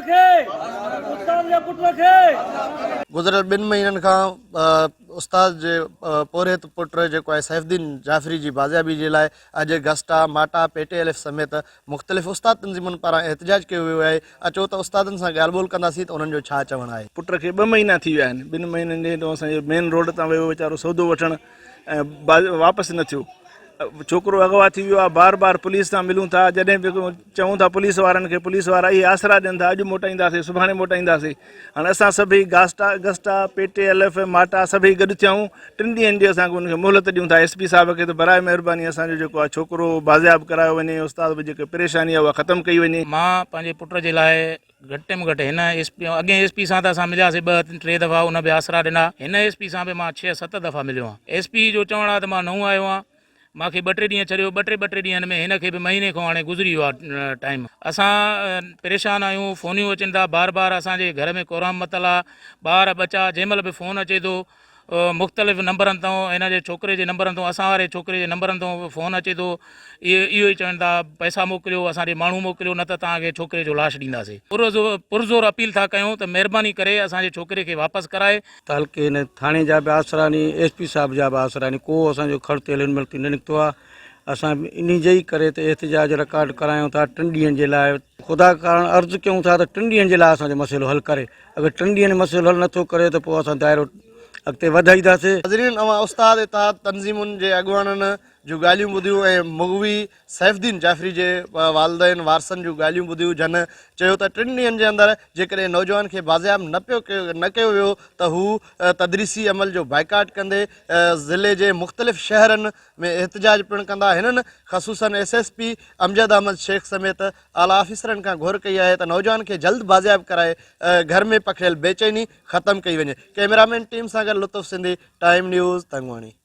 کي استاد جي پٽ کي. گذريل ٻن مهينن کان استاد جي پورهيت پٽ جيڪو آهي سيف الدين جعفري جي بازيابي جي لاء اڄ گسٽا، ماٽا، پي ٽي ايل ايف سميت مختلف استاد تنظيمن پاران احتجاج ڪيو ويو آهي، اچو ته استادن سان ڳالهه ٻولهه ڪنداسين ته انهن جو ڇا چوڻ آهي. پٽ کي ٻه مهينا ٿي ويا آهن، ٻن مهينن جي هتان اسان جي مين روڊ تان ويو ويچارو سودو وٺڻ ۽ واپس نه ٿيو، ڇوڪرو اغوا ٿي ويو آهي، بار بار پوليس سان ملون ٿا، جڏهن به چئون ٿا پوليس وارن کي پوليس وارا اهي آسرا ڏين ٿا اڄ موٽائينداسين سڀاڻي موٽائينداسين، هاڻي اسان سڀئي گاسٽا، گسٽا، پي ٽي ايل ايف، ماٽا سڀئي گڏ ٿيا آهيون، ٽن ڏينهن جي اسان ان کي مهلت ڏيون ٿا ايس پي صاحب کي ته براء مهرباني اسان جو جيڪو آهي ڇوڪرو بازياب ڪرايو وڃي استاد به جيڪي پريشاني آهي اها ختم ڪئي وڃي. مان پنهنجي پٽ جي لاء گهٽ ۾ گهٽ هن ايس پي اڳئين ايس پي سان ته اسان ملياسين ٻه ٽي دفعا ان به آسرا ڏنا هن ايس پي سان به مان ڇهه ست دفعا مليو آهيان ايس پي جو چوڻ آهي ته مان نئون آيو آهيان مان کي ٻه ٽي ڏينهن ڇڏيو ٻه ٽي ٻه ٽي ڏينهن ۾ هن کي به مهيني کان هاڻي گذري ويو آهي ٽائيم اسان پريشان آهيون فونيون اچن ٿا بار بار اسان جي گهر ۾ ڪورام متل آهي ٻار ٻچا جنهن مهل به فون اچي ٿو مختلف نمبرن تان هن جي ڇوڪري جي نمبرن تان اسان واري ڇوڪري جي نمبرن تان فون اچي ٿو اهي اهو ئي چون ٿا پئسا موڪليو اسان ڏي ماڻهو موڪليو نه ته توهان کي ڇوڪري جو لاش ڏينداسين پرزور اپيل ٿا ڪيون ته مهرباني ڪري اسان جي ڇوڪري کي واپس ڪرائي. تعلقي هن ٿاڻي جا به آسرا ني ايس پي صاحب جا به آسرا ني ڪو اسان جو کڙ تيل هن مهل تائين نه نڪتو آهي اسان انهي جي ئي ڪري ته احتجاج رڪارڊ ڪرايون ٿا ٽن ڏينهن جي لاء خدا ڪارڻ عرض ڪيون ٿا ته ٽن ڏينهن جي لاء اسان جو مسئلو حل ڪري اگر ٽن ڏينهن ۾ مسئلو حل نٿو ڪري ته پوء اسان دائرو اڳتي وڌائينداسين. ناظرين اوهان استاد اتحاد تنظيمن جي اڳواڻن جون ڳالهيون ٻڌيون ۽ مغوي سيف الدين جعفري جي والدين وارثن جون ڳالهيون ٻڌيون جن چيو ته ٽن ڏينهن جي اندر جيڪڏهن نوجوان کي بازياب نه پيو نه ڪيو ويو ته هو تدريسي عمل جو بائيڪاٽ ڪندي ضلعي جي مختلف شهرن ۾ احتجاج پڻ ڪندا هنن خصوصن S S P Amjad Ahmed Shaikh سميت اعليٰ آفيسرن کان گهر ڪئي آهي ته نوجوان کي جلد بازياب ڪرائي گهر ۾ پکڙيل بيچيني ختم ڪئي وڃي ڪئميرامين ٽيم سان گڏ لطف سنڌي ٽائيم نيوز تنگواڻي.